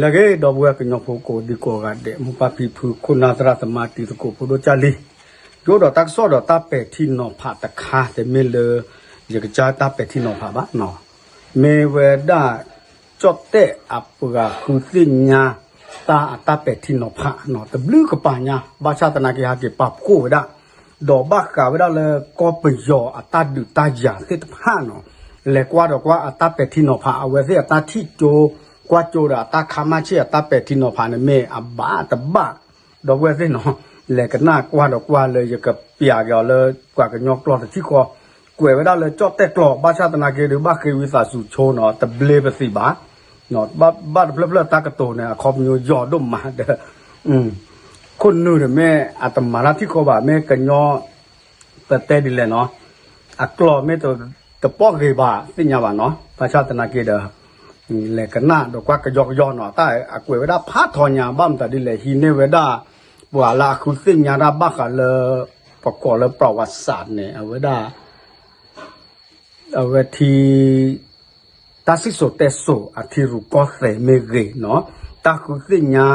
တၢ်ဂ့ၤ ဒီပုၢ်ဝဲၢ်ကညီဖိကိးဒံကိးဂၤဒဲး မိၢ်ပၢ်ဖံဖု ခိၣ်နၢ်သရၣ်သမါ တံၤသကိးဖိဒိၣ်ကၢ်လံ, ယအိၣ်ဒီးတၢ်ကစီၣ်ဒီးတၢ်ပဲာ်ထံနီၤဖးတခါ တမ့ၢ်လၢ ယကစၢ်တၢ်ပဲာ်ထံနီၤဖးဘၣ်နီၤ, မ့ၢ်ဝဲဒၣ် ကၠီၣ်တဲၣ်အပှၤဃုသ့ၣ်ညါ တၢ်အတၢ်ပဲာ်ထံနီၤဖးနီၤ တဘျုးကပၤညါ ဘၣ်ဆၣ်သနာ်က့ဟဲက့ၤပာ်ဖှိၣ်ဝဲဒၣ် ဒီးဘၣ်ဃးဝဲဒၣ်လၢကီၢ်ပယီၤအတၢ်ဒုးတၢ်ယၤသ့ၣ်တဖၣ်နီၤ, လဲၤကွၢ်ဒီးကွၢ်အတၢ်ပဲာ်ထံနီၤဖး အဝဲသ့ၣ်အတၢ်ထံၣ်ကၠိ ကွၢ်ကၠိဒီးအတၢ်ခါမၢ်ဆ့ၣ်အတၢ်ပဲာ်ထံနီၤဖးန့ၣ် မ့ၢ်အဘၣ်တဘၣ် ဒီပုၢ်ဝဲၢ်သ့ၣ်နီၤ, လဲၤကနၣ်ကွၢ်ဒီးကွၢ်လၢယကပျးက့ၤအီၤလၢပှၤကညီကျိာ်တထံၣ်ဃီ, ကွဲးဝဲဒၣ်လၢကၠီၣ်တဲၣ်ကျိာ် ဘၣ်ဆၣ်သနာ်က့ဒီး ဘၣ်ဃ့ဝံသးစူၤဆိနီၤ တဘျ့ပသံးဘၣ် ဘၣ်တဖျၢၣ်ဖျၢၣ်တၢ်ကတိၤန့ၣ် အခီပညီယိာ်ဒိၣ်မးဒီး ခိၣ်နူာ်န့ၣ်မ့ၢ်အတမၤတၢ်ထံၣ်ဃီဘၣ် မ့ၢ်ကညီ ပတဲဒ်လဲၣ်နီၤ, အကျိာ်မ့ၢ်တပီၣ်ဂ့ၤဘၣ်သ့ၣ်ညါဘၣ်နီၤ, ဘၣ်ဆၣ်သနာ်က့ဒီး လဲၤကနၣ်ဒီးကွၢ်ကယီကယီနီၤ, တၢ်အကွဲးဝဲဒၣ်ဖးထီညါ ဘၣ်မတၤဒ်လဲၣ် ဟံးန့ၢ်ဝဲဒၣ် ပှၤလၢအဃုသ့ၣ်ညါတၢ်ဘၣ်ဃးလၢ ပကိးလၢ ပရဝးစးန့ၣ် အဝဲဒၣ် အဝဲထံ တၢ်စံၣ်စိၤတဲစိၤအထံရူၢ်ကီၢ်သဲးမ့ၢ်ဂ့ၤနီၤ, တၢ်ဃုသ့ၣ်ညါ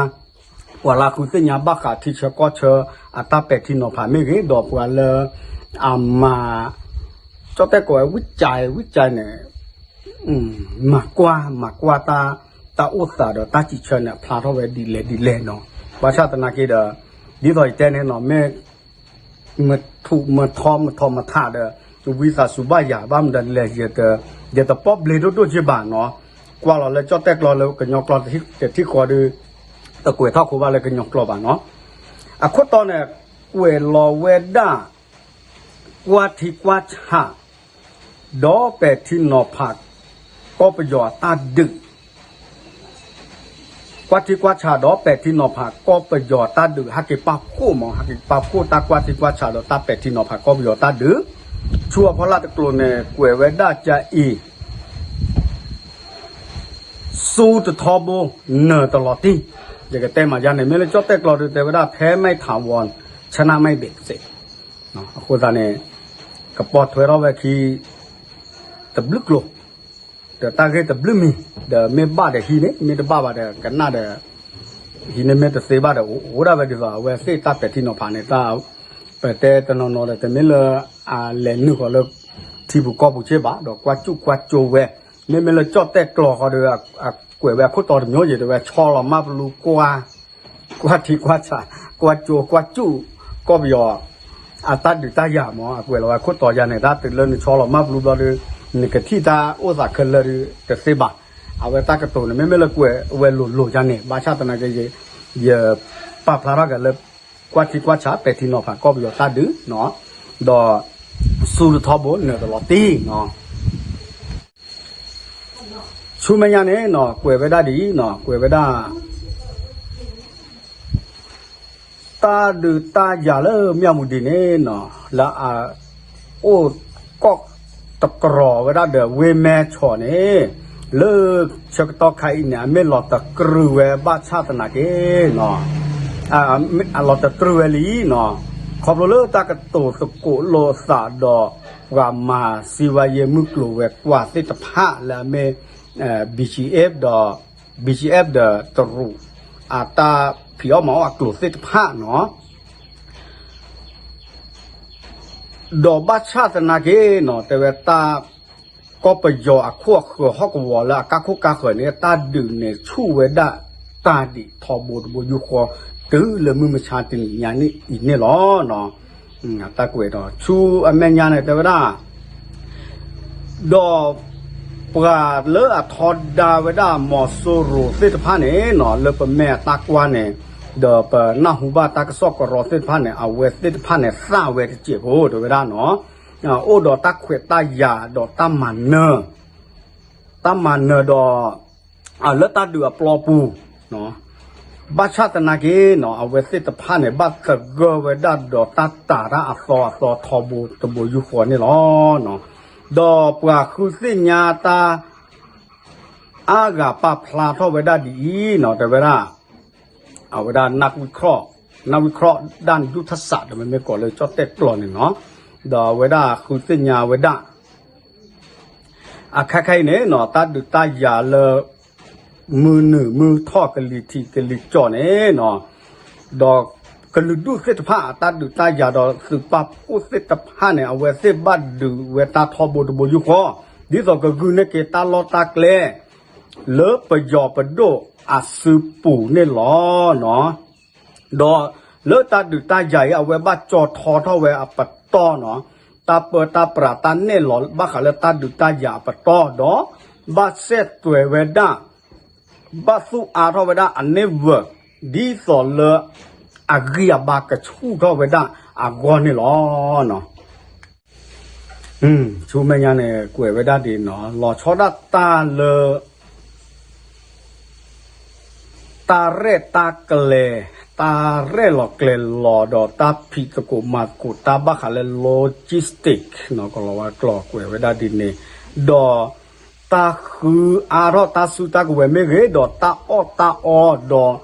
ပှၤလၢအဃုသ့ၣ်ညါဘၣ်ဃးထံဆၢကီၢ်ဆၢ အတၢ်ပဲာ်ထံနီၤဖးမ့ၢ်ဂ့ၤ ဒီးပှၤလၢ အမၤ ကၠီၣ်တဲၣ်ကိးဝဲ ဝံၣ်ကၠဲ ဝံၣ်ကၠဲန့ၣ် မၤကွၢ် မၤကွၢ်တၢ် တၢ်အိၣ်သးဒီးတၢ်စံးဆၢန့ၣ် အဖျါထီၣ်ဝဲဒ်လဲၣ်ဒ်လဲၣ်နီၤ, ဘၣ်ဆၣ်သနာ်က့ဒီး ဒ်သိးယတဲန့ၣ်နီၤ မ့ၢ် မထူးမထီမထီမထးဒီး ဝံသးစူၤဘၣ်ယၤ ဘၣ်မတၤဒ်လဲၣ် ယတပီၣ်ဘျ့ဒိၣ်ဒိၣ်က့ဘၣ်နီၤ, ကွၢ်လီၤလၢကၠီၣ်တဲၣ်ကျိာ်လၢကညီကျိာ်တထံၣ်ဃီဒီး တကွဲးထီၣ်ခိဘၣ်လၢကညီကျိာ်ဘၣ်နီၤ, အခိၣ်တီန့ၣ် ကွဲးလီၤဝဲဒၣ် ကွၢ်ထံကွၢ်ဆး ဒီးပဲာ်ထံနီၤဖး ကီၢ်ပယီၤအတၢ်ဒုး ကွၢ်ထံကွၢ်ဆးဒီးပဲာ်ထံနီၤဖးကီၢ်ပယီၤတၢ်ဒုး ဟဲက့ၤပာ်ဖှိၣ်မး ဟဲက့ၤပာ်ဖှိၣ်တၢ်ကွၢ်ထံကွၢ်ဆးဒီးတၢ်ပဲာ်ထံနီၤဖးကီၢ်ပယီၤတၢ်ဒုး, ဆူအဖီလာ်တကျိၤန့ၣ် ကွဲးဝဲဒၣ်ကအံၤ စူတထီဘိ နၢၤတလီၤတံၢ်, ယကတဲမးယါန့ၣ် မ့ၢ်လၢကၠီၣ်တဲၣ်ကျိာ်ဒီး တဲဝဲဒၣ် แพ้ไม่ถาวร ชนะไม่เบ็ดเสร็จ အဃိသတးန့ၣ် ကပိာ်ထွဲထီၣ်ဝဲခံ တဘျုးကျိၤ ဒီးတၢ်ဂ့ၢ်တဘျုးမံၤ ဒီးမ့ၢ်ဘၣ်ဒီးဟံးန့ၣ် မ့ၢ်တဘၣ်ဘၣ်ဒီးကနၣ်ဒီး ဟံးန့ၢ် မ့ၢ်တသ့ဘၣ်ဒီး အိၣ်ဒၣ်ဝဲဒ်သိး အဝဲသ့ၣ်တၢ်ပဲာ်ထံနီၤဖးန့ၣ် တၢ် ပတဲတနီၤနီၤဒီး တမ့ၢ်လၢအလဲၤနုာ်ဃီၤလၢ ထံပူၤကီၢ်ပူၤက့ဘၣ် ဒီးကွၢ်စူၣ်ကွၢ်ကၠိဝဲ, မ့မ့ၢ်လၢကၠီၣ်တဲၣ်ကျိာ်ဃီဒီး အကွဲးဝဲအခိၣ်တီတမျိုးယဲၤ တဲဝဲ ဆီလီၤမၢ်ပလူကွၢ် ကွၢ်ထံကွၢ်ဆး ကွၢ်ကၠိ ကွၢ်စူၣ် ကီၢ်ပယီၤ အတၢ်ဒုးတၢ်ယၤမး အကွဲးလီၤဝဲခိၣ်တီယါန့ၣ် တၢ်တုၤလၢနဆီလီၤမၢ်ပလူဘျီဒီး နကထံၣ်တၢ်အိၣ်သးခဲလၢာ်ဒီး တသ့ဘၣ်. အဝဲတၢ်ကတိၤန့ၣ် မ့မ့ၢ်လၢကွဲးဝဲလိၤလိၤယါန့ၣ် ဘၣ်ဆၣ်သနာ်က့ ယပာ်ဖျါထီၣ်က့ၤလၢ ကွၢ်ထံကွၢ်ဆး ပဲာ်ထံနီၤဖးကီၢ်ပယီၤတၢ်ဒုး ဒီး စူတထီဘိ နၢၤတလီၤတံၢ်နီၤ ဆူမဲာ်ညါန့ၣ်နီၤ ကွဲးဝဲဒၣ်ဒ်အံၤနီၤ ကွဲးဝဲဒၣ် တၢ်ဒုးတၢ်ယၤလၢမၠၣ်ဝူၤဒံးန့ၣ်နီၤ လၢအအိၣ်ကီၢ်တကြၢးဝဲဒၣ်ဒီးဝ့ၢ်မဲဆီးန့ၣ် လၢဆၢကတီၢ်ခါအံၤန့ၣ် အမ့ၢ်လီၤတကြုာ်ဝဲဘၣ်ဆၣ်သနာ်က့နီၤ အလီၤတကြုာ်ဝဲလံနီၤ ခီဖျိလၢတၢ်ကတိၤသကိးလိာ်အသးဒီး ပှၤမၤစံးဝဲယဲၢ်မုၢ်ကျိၤဝဲၤကွာ်သ့ၣ်တဖၣ်လၢအမ့ၢ် BGF ဒီး BGF ဒီးတရူး အတၢ်ဖံးအီၣ်မၤအီၣ်အကျိၤသ့ၣ်တဖၣ်နီၤ ဒီးဘၣ်ဆၣ်သနာ်က့နီၤ တဲဝဲတၢ် ကီၢ်ပယီၤအခိၣ်အဃၢၤဟီၣ်ကဝီၤလၢအကါခိၣ်ကါဃၢၤန့ၣ် တၢ်ဒုးန့ၣ်ဆူၣ်ဝဲဒၣ်တၢ်ဒံးထီဘိတဘိယူၢ်ဃီ တုၤလၢမုၢ်မဆါတနံၤညါန့ၣ်အံၤန့ၣ်လီၤ. တၢ်ကွဲးဒီး ဆူအမဲာ်ညါန့ၣ် တဲဝဲဒၣ် ဒီးပှၤလၢအထီဒါဝဲဒၣ်မီၤစိရိၤသ့ၣ်တဖၣ်န့ၣ်နီၤ လၢပမ့ၢ်အတၢ်ကွၢ်န့ၣ် ဒီးပနၢ်ဟူဘၣ်တၢ်ကစီၣ်ကရီသ့ၣ်တဖၣ်န့ၣ် အဝဲသ့ၣ်တဖၣ်န့ၣ် သၣ်ဝဲတစဲးဖိ တဲဝဲဒၣ်နီၤ အိၣ်ဒီးတၢ်ခွဲးတၢ်ယာ်ဒီးတၢ်မၤနၢၤ တၢ်မၤနၢၤဒီး လၢတၢ်ဒုးအပျီပူၤ ဘၣ်ဆၣ်သနာ်က့နီၤ အဝဲသ့ၣ်တဖၣ်န့ၣ် ဘၣ်သဂၢၢ်ဝဲဒၣ်ဒီးတၢ်တာ်တၢ်အသီအသီထီဘိတဘိယူၢ်ဃီန့ၣ်လီၤ. ဒီးပှၤဃုသ့ၣ်ညါတၢ် အါဂၤပာ်ဖျါထီၣ်ဝဲဒၣ်ဒ်အံၤနီၤ တဲဝဲဒၣ် အဝဲဒၣ် นักวิเคราะห์ นักวิเคราะห์ด้านยุทธศาสตร์ မ့မ့ၢ်ကိးလၢကၠီၣ်တဲၣ်ကျိာ်န့ၣ်နီၤ ဒီးအဝဲဒၣ်ဃုသ့ၣ်ညါဝဲဒၣ် အခဲခဲအံၤန့ၣ်နီၤ တၢ်ဒုးတၢ်ယၤလၢ မုၢ်နုာ်မုၢ်ထီၣ်ကလံၤထံးကလံၤကၠီၣ်န့ၣ်နီၤ, ဒီးကလုာ်ဒူၣ်သ့ၣ်တဖၣ်အတၢ်ဒုးတၢ်ယၤဒီးသုးပာ်ဖှိၣ်သ့ၣ်တဖၣ်န့ၣ် အဝဲသ့ၣ်ဘၣ်ဒုးဝဲတၢ်ထီဘိတဘိယူၢ်ဃီ, ဒ်သိးကဂုာ်န့ၢ်က့ၤတၢ်လီၢ်တၢ်ကျဲ လၢပယီၤပဒိၣ်အစုပူၤန့ၣ်လီၤနီၤ. ဒီးလၢတၢ်ဒုးတၢ်ယၤအံၤ အဝဲဘၣ်ကၠီထီထီၣ်ဝဲအပတီၢ်နီၤ, တၢ်ပၢတၢ်ပြးတၢ်နဲၣ်လီၤဘၣ်ဃးလၢတၢ်ဒုးတၢ်ယၤအပတီၢ် ဒီးဘၣ်စဲးသွဲးဝဲဒၣ် ဘၣ်သူၣ်အါထီၣ်ဝဲဒၣ်အ network ဒ်သိးလၢ အဂံၢ်အဘါကဆူၣ်ထီၣ်ဝဲဒၣ်အဂီၢ်န့ၣ်လီၤ. ဆူမဲာ်ညါန့ၣ် ကွဲးဝဲဒၣ်ဒ်နီၤ, လီၤဆီဒၣ်တၢ်လၢ တၢ်ရဲၣ်တၢ်ကျဲၤ, တၢ်ရဲၣ်လီၤကျဲၤလီၤဒီးတၢ်ဖံးသကိးမၤသကိးတၢ်ဘၣ်ဃးလၢ logistic နီၤ, ကလီၤဝါကျိာ်ကွဲးဝဲဒၣ်ဒ်န့ၣ်, ဒီးတၢ်ဃုအါထီၣ်တၢ်စုတၢ်ကဝဲၤမ့ၢ်ဂ့ၤ, ဒီးတၢ်အီၣ်တၢ်အီဒီး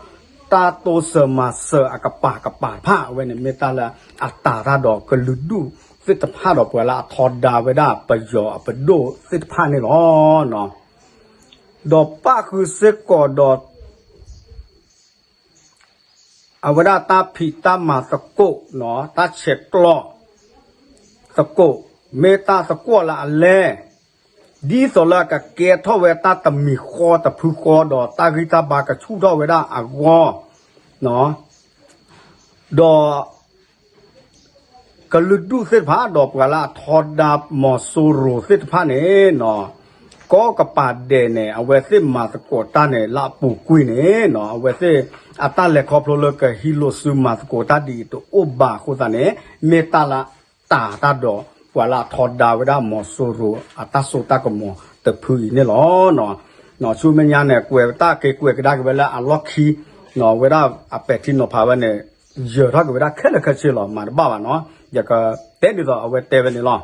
တၢ်တိစၢၤမၤစၢၤအကပၤကပၤတဖၣ် အဝဲန့ၣ်မ့ၢ်တၢ်လၢအတၤတၢ်ဒီးကလုာ်ဒူၣ်သ့ၣ်တဖၣ်ဒီး ပှၤလၢအထီဒါဝဲဒၣ်ပယီၤအပဒိၣ်သ့ၣ်တဖၣ်န့ၣ်လီၤ. ဒီးပၣ်ဃုာ်စ့ၢ်ကီးဒီး အဝဲဒၣ်တၢ်ဖံးတၢ်မၤသကိး, တၢ်ဆဲးကျိးသကိး, မ့ၢ်တၢ်သကွီၢ်လၢအလဲၤ, ဒ်သိးလၢအကကဲထီၣ်ဝဲတၢ်တမံၤဃီတဖုဃီဒီး တၢ်ဂံၢ်တၢ်ဘါကဆူၣ်ထီၣ်ဝဲဒၣ်အဂီၢ်, ဒီး ကလုာ်ဒူၣ်သ့ၣ်တဖၣ် ဒီးပှၤလၢအထီဒါမီၤစိရိၤသ့ၣ်တဖၣ်န့ၣ်နီၤ, ကိးကပၤဒဲးန့ၣ် အဝဲသ့ၣ်မၤသကိးတၢ်န့ၣ် လၢအပူၤကွံာ်န့ၣ်နီၤ, အဝဲသ့ၣ်အတၢ်လဲၤခီဖျိလၢကဟံးလိာ်စုမၤသကိးတၢ်ဒ်အံၤတအိၣ်ဘၣ်အဃိသတးန့ၣ် မ့ၢ်တၢ်လၢတၤတၢ်ဒီး ပှၤလၢအထီဒါဝဲဒၣ်မီၤစိရိၤအတၢ်စိတၢ်ကမီၤတဖုအံၤန့ၣ်လီၤ. ဆူမဲာ်ညါန့ၣ် ကွဲးတၢ်က့ၤကွဲးကဒါက့ၤဝဲလၢအလီၢ်ခံ ဝဲဒၣ်အပဲာ်ထံနီၤဖးဝဲန့ၣ် ယၢၤထီၣ်က့ၤဝဲဒၣ်ခဲလၢာ်ခဲဆ့လီၤ, မၤတဘၣ်ဘၣ်နီၤ. ယကတဲဒ်သိးအဝဲတဲဝဲန့ၣ်လီၤ.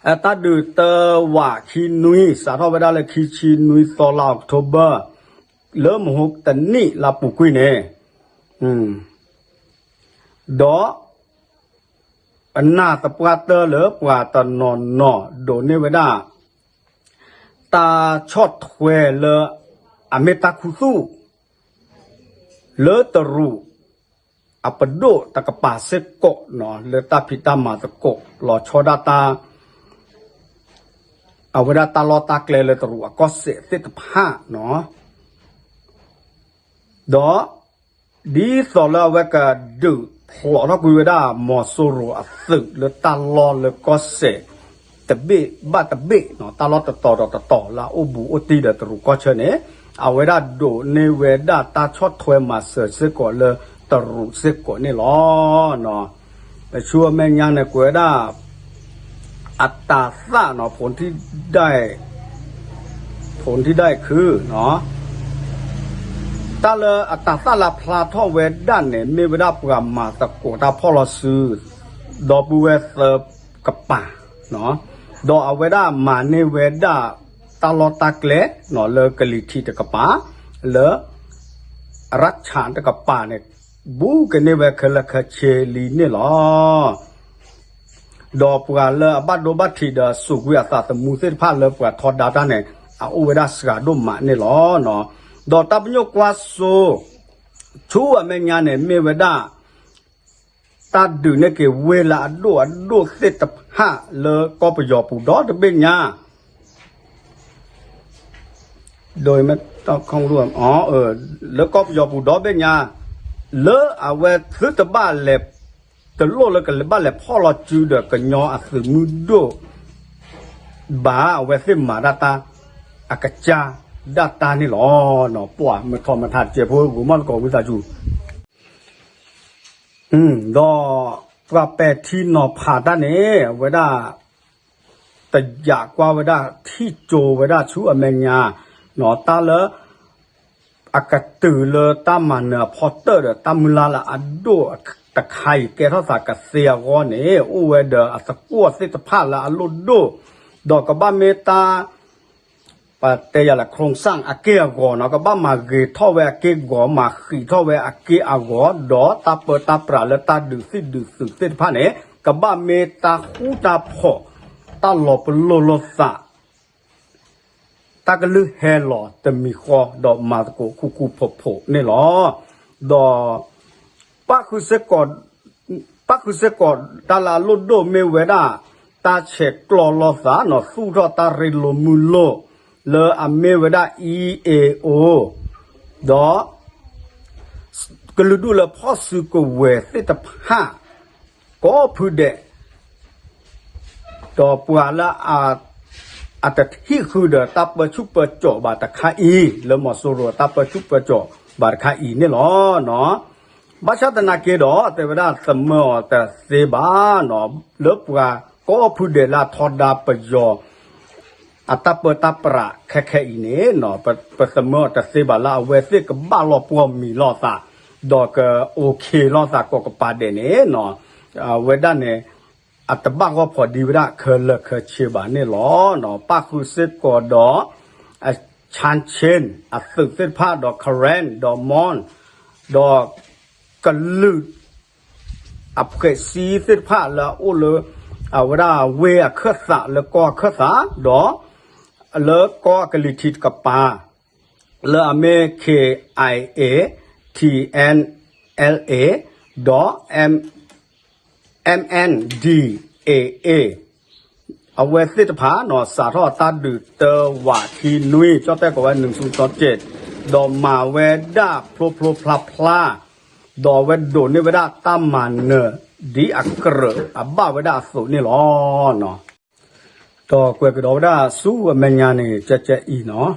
တၢ်ဒုးတဝးခံနွံ စးထီၣ်ဝဲဒၣ်လၢခံဆံနွံသီလါ October လၢမဟါတနံၣ်လၢပူၤကွံာ်န့ၣ်, ဒီး အနၢ်သပှၢ်တၢၢ်လၢပှၤတနီၤနီၤဒိးန့ၢ်ဝဲဒၣ် တၢ်ဆီၣ်ထွဲလၢ အမ့ၢ်တၢ်ခူသူၣ် လၢတရူးအပဒိၣ်တကပၤစ့ၢ်ကီးနီၤ, လၢတၢ်ဖံးတၢ်မၤသကိး လီၤဆီဒၣ်တၢ် အဝဲဒၣ်တၢ်လီၢ်တၢ်ကျဲလၢတရူးအကီၢ်စဲၣ်သ့ၣ်တဖၣ်နီၤ, ဒီး ဒ်သိးလၢအဝဲကဒုးဖျိးထီၣ်ကွံာ်ဝဲဒၣ် မီၤစိရိၤအသုးလၢတၢ်လီၢ်လၢကီၢ်စဲၣ် တဘ့ၣ်ဘၣ်တဘ့ၣ်နီၤ, တၢ်လီၢ်တတီၤဒီးတတီၤလၢအအိၣ်ဘူးအိၣ်တံၢ်ဒီးတရူးကီၢ်ဆၢန့ၣ် အဝဲဒၣ်ဒိးန့ၢ်ဝဲဒၣ်တၢ်ဆီၣ်ထွဲမၤစၢၤစ့ၢ်ကီးလၢတရူးစ့ၢ်ကီးန့ၣ်လီၤ. ပဆူအမဲာ်ညါန့ၣ် ကွဲးဝဲဒၣ် အတၤသၣ်နီၤ, ဖိထံဒၣ် ဖိထံဒၣ်ခုနီၤ, တၢ်လၢအတၤသၣ်လၢဖျါထီၣ်ဝဲဒၣ်န့ၣ် မ့ၢ်ဝဲဒၣ်ပှၤမၤသကိးတၢ်ဖီၣ်လီၤစု ဒီပုၢ်ဝဲၢ်သၢကပၤ, ဒီးအဝဲဒၣ်မၤန့ၢ်ဝဲဒၣ် တၢ်လီၢ်တၢ်ကျဲနီၤ လၢကလံၤထံးတကပၤ, လၢ ရၢၣ်ဆၣ်တကပၤန့ၣ် ဘူးကန့ၢ်ဝဲခဲလၢာ်ခဲဆ့လံန့ၣ်လီၤ. ဒီးပှၤလၢအဘၣ်ဒိဘၣ်ထံးဒီးစူးကွံာ်အသးသမူသ့ၣ်တဖၣ်လၢပှၤထီဒါတၢ်န့ၣ် အအိၣ်ဝဲဒၣ်စှၤဒိၣ်မးန့ၣ်လီၤ. ဒီးတၢ်ပညိၣ်ကွၢ်စိ ဆူအမဲာ်ညါန့ၣ် မ့ၢ်ဝဲဒၣ် တၢ်ဒုးန့ၢ်က့ၤဝ့ၢ်လၢအဒိၣ်အဒိၣ်သ့ၣ်တဖၣ်လၢကီၢ်ပယီၤပူၤဒီတဘ့ၣ်ညါ ဒ်မ့ၢ်တၢ်ခီၣ် လၢကီၢ်ပယီၤပူၤဒီဘ့ၣ်ညါ လၢအဝဲသုတဘၣ်လဲၤ တလိၣ်လၢကဘၣ်လဲၤဖီၣ်လီၤစုဒီးကညီအသုးမုၢ်ဒိၣ် ဘၣ်အဝဲသ့ၣ်မၤဒၣ်တၢ် အကစၢ်ဒၣ်တၢ်န့ၣ်လီၤ. ပှၤမုၢ်ထီၣ်မုၢ်ထါတစဲးဖိဂိၤမီၢ်သကိးဝံသးစူၤ ဒီးပှၤပဲာ်ထံနီၤဖးတၢ်န့ၣ် အဝဲဒၣ် တယာ်ကွၢ်ဝဲဒၣ်ထံၣ်ကၠိဝဲဒၣ်ဆူအမဲာ်ညါ တၢ်လၢ အကတုၤလၢတၢ်မၤနၢၤအဖီတၢၣ်ဒီး တၢ်မုၢ်လၢ်လၢအဒိၣ်တခါအံၤ ကဲထီၣ်သးကသ့အဂီၢ်န့ၣ် အိၣ်ဝဲဒီးအသကွီၢ်သ့ၣ်တဖၣ်လၢအလိၣ်ဒိၣ် ဒီးကဘၣ်မ့ၢ်တၢ် ပတဲယၤလၢ โครงสร้าง အက့ၢ်အဂီၤနီၤ, ကဘၣ်မၤဂ့ၤထီၣ်ဝဲအက့ၢ်အဂီၤ, မၤဃံးထီၣ်ဝဲအက့ၢ်အဂီၤ, ဒီးတၢ်ပၢတၢ်ပြးလၢတၢ်ဒုးသံၣ်ဒုးသုးသ့ၣ်တဖၣ်န့ၣ် ကဘၣ်မ့ၢ်တၢ်ဃူတၢ်ဖိး, တၢ်လီၤပလိာ်လိာ်သး တၢ်ကလုၢ်ဟဲလီၤတမံၤဃီ ဒီးမၤသကိးဃူဃူဖိးဖိးန့ၣ်လီၤ. ဒီး ပၣ်ဃုာ်စ့ၢ်ကီး ပၣ်ဃုာ်စ့ၢ်ကီးတၢ်လၢအလိၣ်ဒိၣ်မ့ၢ်ဝဲဒၣ် တၢ်ဆဲးကျိးလိာ်သးနီၤ သူၣ်ထီၣ်တၢ်ရ့လိာ်မုာ်လိာ် လၢအမ့ၢ်ဝဲဒၣ် E A O ဒီး ကလုာ်ဒူၣ်လၢဖီၣ်စုကဝဲၤသ့ၣ်တဖၣ် ကိးဖုဒဲး ဒီးပှၤလၢ အတဟံးဃုာ်ဒီးတၢ်ပၢဆူၣ်ပၢစိးဘၣ်တခါအံၤ လၢမီၤစိရိၤတၢ်ပၢဆူၣ်ပၢစိးဘၣ်တခါအံၤန့ၣ်လီၤ. ဘၣ်ဆၣ်သနာ်က့ဒီး တဲဝဲဒၣ်သမၢအီၤတသ့ဘၣ်နီၤ လၢပှၤကိးဖုဒဲးလၢအထီဒါပယီၤ အတၢ်ပၢတၢ်ပြးခဲခဲအံၤန့ၣ် ပသမၢအီၤတသ့ဘၣ်လၢအဝဲသ့ၣ်ကဘၣ်လီၤပှီၢ်မံၤလိာ်သး ဒီးက okay လိာ်သးကိးကပၤဒဲးန့ၣ် အဝဲဒၣ်န့ၣ် အတဘၣ်ဂီၢ်ဖီၣ်ဒံးဝဲဒၣ်ခဲလၢာ်ခဲဆ့ဘၣ်န့ၣ်လီၤ. ပၣ်ဃုာ်စ့ၢ်ကီးဒီး Chechens အသုးသ့ၣ်တဖၣ်ဒီး Karen ဒီး Mon ဒီး ကလုာ် အဖှဲးစံသ့ၣ်တဖၣ်လၢအအိၣ်လၢ အဝဲဒၣ်ဝ့ၢ်အခၢၣ်သးလၢကီၢ်အခၢၣ်သး ဒီး လၢကီၢ်အကလံၤထံးတကပၤ လၢအမ့ၢ် K I A, T N L A ဒီး M N D A A အဝဲသ့ၣ်တဖၣ်နီၤ စးထီၣ်အတၢ်ဒုးတၢဝးခံနွံ ကၠီၣ်တဲၣ်ကိးဝဲ နုၤဆူၣ်ကၠီၣ်ကဲး ဒီးမၤဝဲဒၣ်ဖျိဖျိဖျါဖျါ ဒီးအဝဲဒိးန့ၢ်ဝဲဒၣ်တၢ်မၤနၢၤ ဒ်အကြၢးအဘၣ်ဝဲဒၣ်အသိးန့ၣ်လီၤ. ဒီးကွဲးကဒီးဝဲဒၣ်ဆူအမဲာ်ညါန့ၣ် ကဲကဲအံၤနီၤ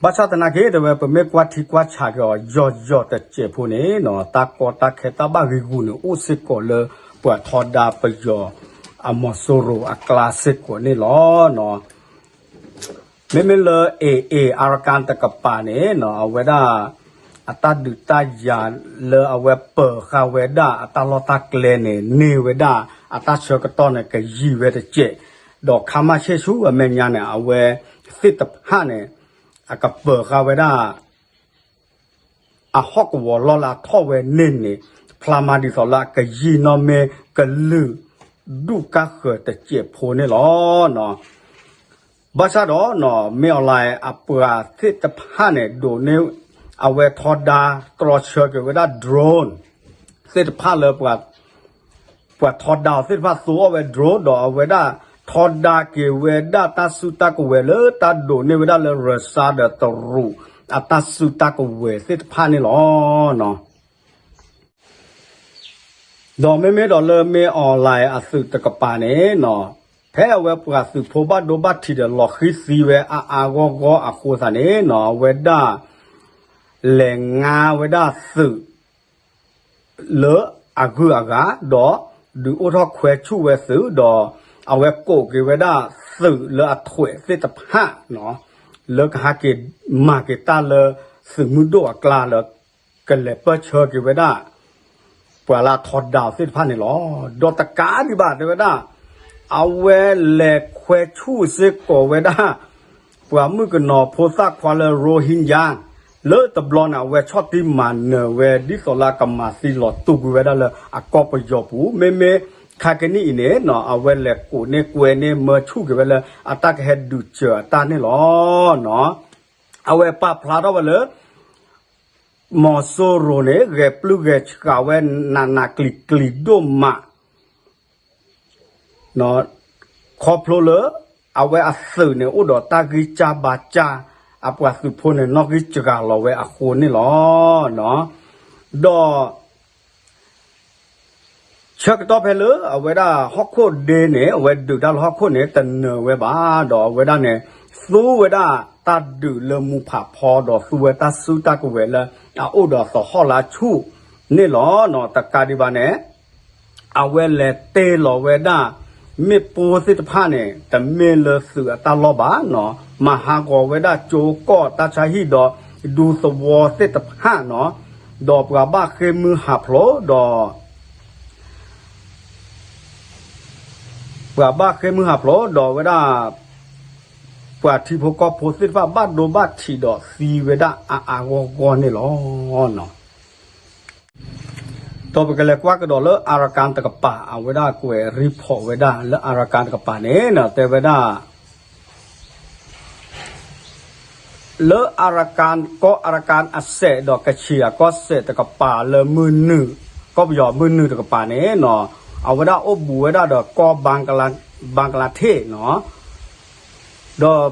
ဘၣ်ဆၣ်သနာ်က့ တဲဝဲ ပမ့ၢ်ကွၢ်ထံကွၢ်ဆးက့ၤအီၤ ယီၤယီၤတစဲးဖိန့ၣ်နီၤ တၢ်ကီတၢ်ခဲတၢ်ဘၣ်ဂံာ်ဂူာ်န့ၣ် အိၣ်စ့ၢ်ကီးလၢပှၤထီဒါပယီၤအမီၤစိရိၤအကျါစ့ၢ်ကီးန့ၣ်လီၤ. မ့မ့ၢ်လၢ A A Arakan တကပၤန့ၣ်နီၤ အဝဲဒၣ် အတၢ်ဒုးတၢ်ယၤလၢအဝဲပၢၤဃာ်ဝဲဒၣ်အတၢ်လီၢ်တၢ်ကျဲန့ၣ် န့ၢ်ဝဲဒၣ်အတၢ်ဆၢကတီၢ်န့ၣ် ကယံာ်ဝဲတစဲး, ဒီးခါမၢ်ဆ့ၣ်ဆူအမဲာ်ညါန့ၣ် အဝဲသ့ၣ်တဖၣ်န့ၣ် အကပၢၤဃာ်ဝဲဒၣ် အဟီၣ်ကဝီၤလီၢ်လၢအထီၣ်ဝဲန့ၣ်န့ၣ် ဖျါမးဒ်သိးလၢအကယံာ်နီၢ်မ့ၢ်ကလုာ်ဒူၣ်ကါဃၢၤတစဲးဖိန့ၣ်လီၤ. ဘၣ်ဆၣ်ဒီး မ့ၢ်အီၤလၢအပှၤသ့ၣ်တဖၣ်န့ၣ် ဒိးန့ၢ် အဝဲထီဒါတြီဆၢက့ၤဝဲဒၣ် drone သ့ၣ်တဖၣ်လၢ ပှၤထီဒါအီၤသ့ၣ်တဖၣ်သိအီၣ်ဝဲ drone ဒီးအဝဲဒၣ်ထီဒါက့ၤဝဲဒၣ်တၢ်စုတၢ်ကဝဲၤလၢတၢ်ဒိးန့ၢ်ဝဲဒၣ်လၢ Russia ဒီးတရူး အတၢ်စုတၢ်ကဝဲၤသ့ၣ်တဖၣ်န့ၣ်လီၤ. ဒီးမ့မ့ၢ်ဒီးလၢမ့ၢ်အီၤလၢအသုးတကပၤန့ၣ်နီၤ, ဖဲအဝဲပှၤသုးဖိဘၣ်ဒိဘၣ်ထံးဒီးလီၤဃံသံဝဲအါအါဂီၢ်ဂီၢ်အဃိသတးန့ၣ်နီၤ, အဝဲဒၣ်လဲၤငါဝဲဒၣ်သုး လၢအဂုၤအဂၤ ဒီးဒုးအိၣ်ထီၣ်ခွဲးဆူၣ်ဝဲသုးဒီး အဝဲကိးက့ၤဝဲဒၣ်သုးလၢအထွဲးသ့ၣ်တဖၣ်နီၤ, လၢကဟဲက့ၤမၤက့ၤတၢ်လၢသုးမုၢ်ဒိၣ်အကျါလၢ ကလဲၤပၢၢ်ဆၢက့ၤဝဲဒၣ် ပှၤလၢအထီဒါအီၤသ့ၣ်တဖၣ်န့ၣ်လီၤ. ဒီးတကးဒံးဘၣ်တဲဝဲဒၣ် အဝဲလဲၤခွဲးဆူၣ်စ့ၢ်ကီးဝဲဒၣ် ပှၤမုၣ်ကနီၤဖိသၣ်ခွါလၢ Rohingya လၢတဘျီန့ၣ် အဝဲဆီၣ်တံၢ်မၤနၢၤဝဲ ဒ်သိးလၢအကမၤသံလီၤတူာ်ကွံာ်ဝဲဒၣ်လၢအကီၢ်ပယီၤပူၤ, မ့မ့ၢ်ခါကနံၣ်အံၤန့ၣ်နီၤ အဝဲလဲၤကိးန့ၢ်ကွဲန့ၢ်မၢဆူၣ်က့ၤဝဲလၢ အတၢ်ကဟဲဒုးစၢၤအတၢ်န့ၣ်လီၤ. အဝဲပာ်ဖျါထီၣ်ဝဲလၢ မီၤစိရိၤန့ၣ် ဂဲၤပျုၢ်ဂဲၤဆှးဝဲနးနးကျံၤကျံၤဒိၣ်မး ခီဖျိလၢ အဝဲအသုးန့ၣ် အိၣ်ဒီးတၢ်ဂံၢ်စၢ်ဘါစၢ် အပှၤသုးဖိန့ၣ် နီၣ်ဂံၢ်စှၤလီၤဝဲအဃိန့ၣ်လီၤ. ဒီး ဆၢကတီၢ်ဖဲလၢအဝဲဒၣ်ဟီၣ်ခိၣ်ဒ့န့ၣ် အဝဲဒုးတၢ်လၢဟီၣ်ခိၣ်န့ၣ် တနၢၤဝဲဘၣ်, ဒီးအဝဲဒၣ်န့ၣ် သူဝဲဒၣ်တၢ်ဒုးလၢမူဖးဖီ ဒီးသူဝဲတၢ်စုတၢ်ကဝဲၤလၢ အအိၣ်ဒီးသဟီၣ်လၢဆူၣ်န့ၣ်လီၤ. တကးဒံးဘၣ်န့ၣ် အဝဲလဲၤတ့ၢ်လီၤဝဲဒၣ် မ့ၣ်ပိၢ်သ့ၣ်တဖၣ်န့ၣ် တမ့ၢ်လၢသုးအတၢ်လီၢ်ဘၣ်နီၤ, မၤဟးဂီၤဝဲဒၣ်ကၠိကီၢ်တၢ်ဆါဟံၣ်ဒီး ဒူသဝီသ့ၣ်တဖၣ်နီၤ, ဒီးပှၤဘၣ်ဃ့ၢ်မုၢ်ဟးဖျိးဒီး ပှၤဘၣ်ဃ့ၢ်မုၢ်ဟးဖျိးဒီးဝဲဒၣ် ပှၤထံဖိကီၢ်ဖိသ့ၣ်တဖၣ်ဘၣ်ဒိဘၣ်ထံးဒီးသံဝဲဒၣ်အါအါဂီၢ်ဂီၢ်န့ၣ်လီၤ. ဒီးပကလဲၤကွၢ်ကဒီးလၢ Arakan တကပၤ အဝဲဒၣ်ကွဲး report ဝဲဒၣ်လၢ Arakan တကပၤန့ၣ် တဲဝဲဒၣ် လၢအရကၣ် ကီၢ်အရကၣ်အစဲးဒီးကဆံးအကီၢ်စဲးတကပၤလၢမုၢ်နုာ် ကီၢ်ပယီၤမုၢ်နုာ်တကပၤန့ၣ်နီၤ အဝဲဒၣ်အိၣ်ဘူးဝဲဒၣ်ဒီးကီၢ်ဘၣ်ကလးထ့းနီၤ ဒီး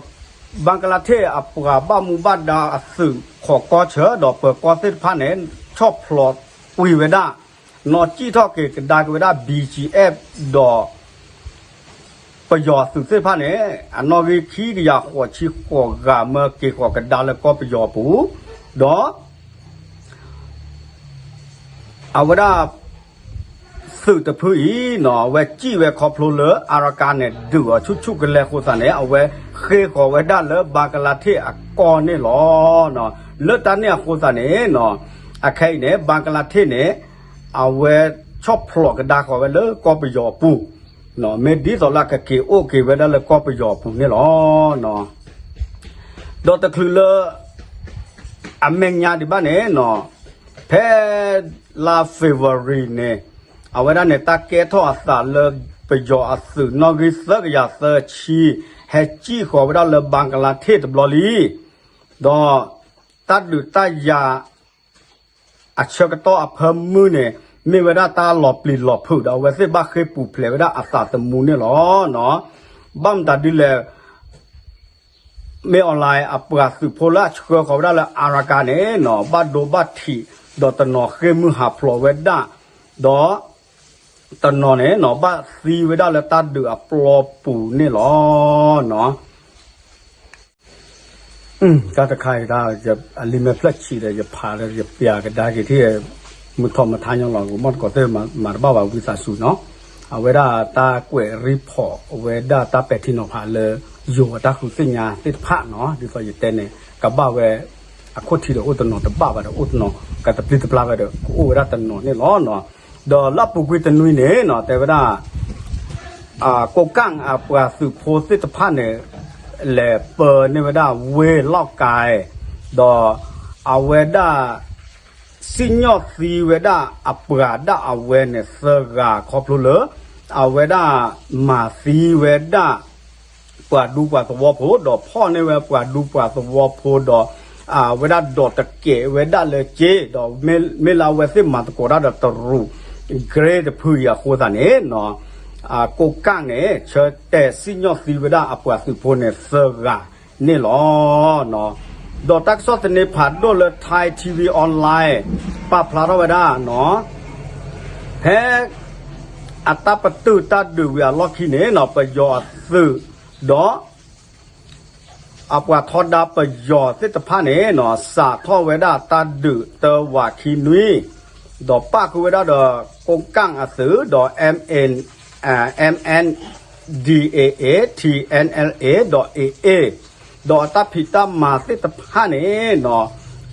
ဘၣ်ကလးထ့းအပှၤဘၣ်မူဘၣ်ဒါအသုးခိးကီၢ်ဆၢ ဒီးပၢၤကီၢ်သ့ၣ်တဖၣ်န့ၣ် ဆီၣ်ဖျိးကွံာ်ဝဲဒၣ် နီၢ်ကံၣ်ထီၣ်က့ၤကဒါက့ၤဝဲဒၣ် ဘံၣ်ကၠံၣ်အဲၣ် ဒီး ပယီၤသုးသ့ၣ်တဖၣ်န့ၣ် အနီၣ်ဂံၢ်ခံကယၤဃိးဆံဃိးဂၤမၢက့ၤဃီၤကဒါလၢကီၢ်ပယီၤပူၤ ဒီး အဝဲဒၣ် သုးတဖုအံၤနီၤ အဝဲစံၣ်ဝဲခီဖျိလၢအရကၣ်န့ၣ် ဒုးအီၤဆူၣ်ဆူၣ်ကလဲာ်အဃိသတးန့ၣ် အဝဲဃ့ၢ်ဃီၤဝဲဒၣ်လၢဘၣ်ကလးထ့းအကီၢ်န့ၣ်လီၤ. လၢတၢ်န့ၣ်အဃိသတးန့ၣ်နီၤ အခဲအံၤန့ၣ် ဘၣ်ကလးထ့းန့ၣ် အဝဲဆီၣ်ဖျိးကဒါဃီၤဝဲလၢကီၢ်ပယီၤအပူၤ မ့ၢ်ဒ်သိးလၢအကက့ၤအိၣ်က့ၤဝဲဒၣ်လၢကီၢ်ပယီၤအပူၤန့ၣ်လီၤ. ဒီးတချုးလၢ အမဲာ်ညါဒံးဘၣ်န့ၣ်နီၤ ဖဲလါ February န့ၣ် အဝဲဒၣ်န့ၣ် တၢ်ကဲထီၣ်အသးလၢပယီၤအသုးနီၣ်ဂံၢ်သၢကယၤသၢဆံ ဟဲစံၣ်ဃီၤဝဲဒၣ်လၢဘၣ်ကလးထ့းတဘျီလံ ဒီး တၢ်ဒုးတၢ်ယၤ အဆၢကတီၢ်အဖၢမုၢ်န့ၣ် မ့ၢ်ဝဲဒၣ်တၢ်လီၤပျံၤလီၤဖုးဒီး အဝဲသ့ၣ်ဘၣ်ဃ့ၢ်ပူၤဖျဲးဝဲဒၣ်အသးသမူန့ၣ်လီၤ. ဘၣ်မတၤဒ်လဲၣ် မ့ၢ်အီၤလၢ အပှၤသုးဖိလၢအဆှၢဃီၤဝဲဒၣ်လၢအရကၣ်န့ၣ်နီၤ ဘၣ်ဒိဘၣ်ထံး ဒီးတနီၤဃ့ၢ်မုၢ်ဟးဖျိးဝဲဒၣ် ဒီး တနီၤန့ၣ်နီၤ ဘၣ်သံဝဲဒၣ်လၢတၢ်ဒုးအပျီပူၤန့ၣ်လီၤ. တၢ်တခါအံၤ အလံာ်မဲာ်ဖျၢၣ်ဆံးဒီး ယဖးဒီးယပျးကဒါက့ၤထံၣ် မုၢ်ထီၣ်မုၢ်ထါညီလီၤ ကမီၢ်တကိးသ့ၣ်မၤတဘၣ်ဘၣ် ဝံသးစူၤနီၤ အဝဲဒၣ်တၢ်ကွဲးရံဖီးဝဲဒၣ်တၢ်ပဲာ်ထံနီၤဖးလၢ ယိၤအတၢ်ဃုသ့ၣ်ညါသ့ၣ်တဖၣ်နီၤ ဒ်သိးယတဲန့ၣ် ကဘၣ်ဝဲ အခိၣ်ထံးဒီးအိၣ်တနီၤတဘၣ်ဘၣ်ဒီး အိၣ်တနီၤကတပျံၤတပျါဝဲဒီး ကအိၣ်ဝဲဒၣ်တနီၤန့ၣ်လီၤ. ဒီးလၢအပူၤကွံာ်တနွံန့ၣ်နီၤ တဲဝဲဒၣ် ကိးကၣ်အပှၤသုးဖိသ့ၣ်တဖၣ်န့ၣ် လဲၤပၢန့ၢ်ဝဲဒၣ်ဝ့ၢ်လီၣ်ကဲ ဒီးအဝဲဒၣ် စံၣ်ညီၣ်သံဝဲဒၣ်အပှၤဒၣ်အဝဲန့ၣ်သၢဂၤခီဖျိလၢ အဝဲဒၣ်မၤသံဝဲဒၣ် ပှၤဒူပှၤသဝီဖိ ဒီးဖီၣ်န့ၢ်ဝဲပှၤဒူပှၤသဝီဖိဒီး အဝဲဒၣ်ဒိးတကဲးဝဲဒၣ်လၢက့ ဒီးမ့ၢ်လၢအဝဲသ့ၣ်မၤသကိးတၢ်ဒီးတရူး ကရ့တဖုအံၤအဃိသတးန့ၣ် ကိးကၣ်န့ၣ် ဆၢတဲာ်စံၣ်ညီၣ်သံဝဲဒၣ်အပှၤသုးဖိန့ၣ်သၢဂၤန့ၣ်လီၤ. ဒီးတၢ်ကစီၣ်သန့ဖးဒိၣ်လၢ Thai T V Online ပာ်ဖျါထီၣ်ဝဲဒၣ်နီၤ ဖဲ အတၢ်ပတုာ်တၢ်ဒုးဝံၤအလီၢ်ခံန့ၣ်နီၤ ပယီၤအသုး ဒီး အပှၤထီဒါပယီၤသ့ၣ်တဖၣ်န့ၣ်နီၤ စးထီၣ်ဝဲဒၣ်တၢ်ဒုးတဝးခံနွံ ဒီးပၣ်ဃုာ်ဝဲဒၣ်ဒီး ကိးကၣ်အသုး ဒီး MN MNDAA TNLA ဒီး AA ဒီးအတၢ်ဖံးတၢ်မၤသ့ၣ်တဖၣ်န့ၣ်နီၤ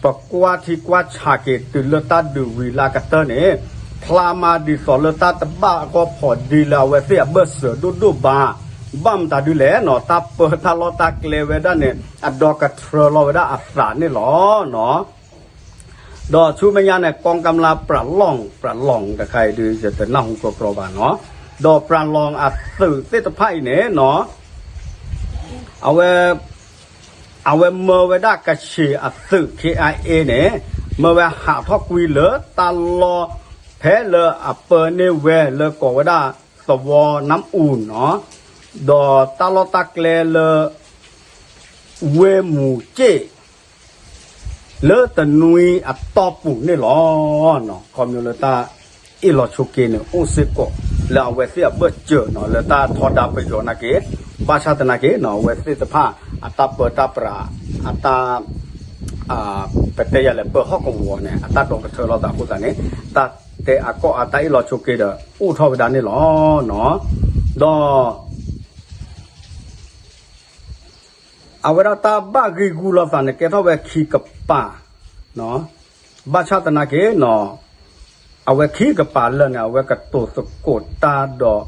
ပကွၢ်ထံကွၢ်ဆးက့ၤတုၤလၢတၢ်ဒုးဝံၤလၢအကတၢၢ်န့ၣ် ဖျါမးဒ်သိးလၢတၢ်တဘၣ်အဂီၢ်ဖီးဒ့လၢအဝဲသ့ၣ်အဘၢၣ်စၢၤဒိၣ်ဒိၣ်ဘၣ်. ဘၣ်မတၤဒ်လဲၣ်နီၤ တၢ်ပၢတၢ်လီၢ်တၢ်ကျဲဝဲဒၣ်န့ၣ် အဒီကထြၢလီၤဝဲဒၣ်အသးန့ၣ်လီၤ. ဒီးဆူမဲာ်ညါန့ၣ် ကီကၢ်မျၢ်ပြးလီၢ် ပြးလီၢ်တခါအံၤဒုး ယတနၢ်ဟူကြီကြီဘၣ်နီၤ ဒီးပြးလီၢ်အသုးသ့ၣ်တဖၣ်အံၤန့ၣ်နီၤ အဝဲ အဝဲမၢဝဲဒၣ်ကဆံးအသုး KIA န့ၣ် မၢဝဲဟးထီၣ်ကွံာ်လၢတၢ်လီၢ် ဖဲလၢအပၢန့ၢ်ဝဲလၢကိးဝဲဒၣ်သဝီနါအူၣ်နီၤ ဒီးတၢ်လီၢ်တၢ်ကျဲလၢ ဝ့ၢ်မူၤက့ၣ် လၢတနွံအတီၢ်ပူၤန့ၣ်လီၤ. ခီဖျိလၢတၢ်အ့ၣ်လိာ်ဆိးက့န့ၣ် အိၣ်စ့ၢ်ကီး လၢအဝဲသ့ၣ်အဘၢၣ်စၢၤနီၤ လၢတၢ်ထီဒါပယီၤနာ်က့ ဘၣ်ဆၣ်သနာ်က့နီၤ အဝဲသ့ၣ်တဖၣ် အတၢ်ပၢတၢ်ပြး အတၢ် ပတဲယၤလဲၣ် ပၢဟီၣ်ကဝီၤန့ၣ် အတၢ်ဒီကထၢလီၤသးအဃိသတးန့ၣ် တၢ်တဲအကီၢ်အတၢ်အ့ၣ်လိာ်ဆိးက့ဒီး အိၣ်ထီၣ်ဝဲဒၣ်န့ၣ်လီၤ. ဒီး အဝဲဒၣ်တၢ်ဘၣ်ဂံာ်ဂူာ်လိာ်သးန့ၣ် ကဲထီၣ်ဝဲခံကပၤ ဘၣ်ဆၣ်သနာ်က့နီၤ အဝဲခံကပၤလၢာ်န့ၣ် အဝဲကတိၤသကိးတၢ်ဒီး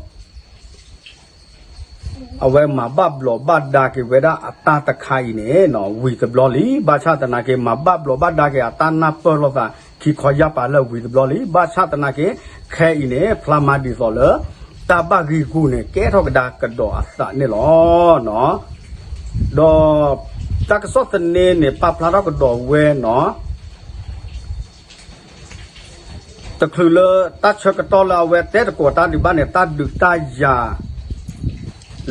အဝဲမၤဘၣ်ဘျီးဘၣ်ဒါက့ၤဝဲဒၣ်အတၢ်တခါအံၤန့ၣ်နီၤ ဝံၤတဘျီလံ. ဘၣ်ဆၣ်သနာ်က့ မၤဘၣ်ဘျီးဘၣ်ဒါက့ၤအတၢ်နၢ်ပၢၢ်လိာ်သး ခံခီယၢ်ပၤလၢာ်ဝံၤတဘျီလံ. ဘၣ်ဆၣ်သနာ်က့ ခဲအံၤန့ၣ် ဖျါမးဒ်သိးလၢ တၢ်ဘၣ်ဂံာ်ဂူာ်န့ၣ် ကဲထီၣ်ကဒါကဒီးအသးန့ၣ်လီၤ. ဒီး တၢ်ကစီၣ်သန့န့ၣ် ပာ်ဖျါထီၣ်ကဒီးဝဲနီၤ တချုးလၢတၢ်ဆၢကတီၢ်လၢအဝဲတဲသကိးတၢ်ဒံးဘၣ်န့ၣ် တၢ်ဒုးတၢ်ယၤ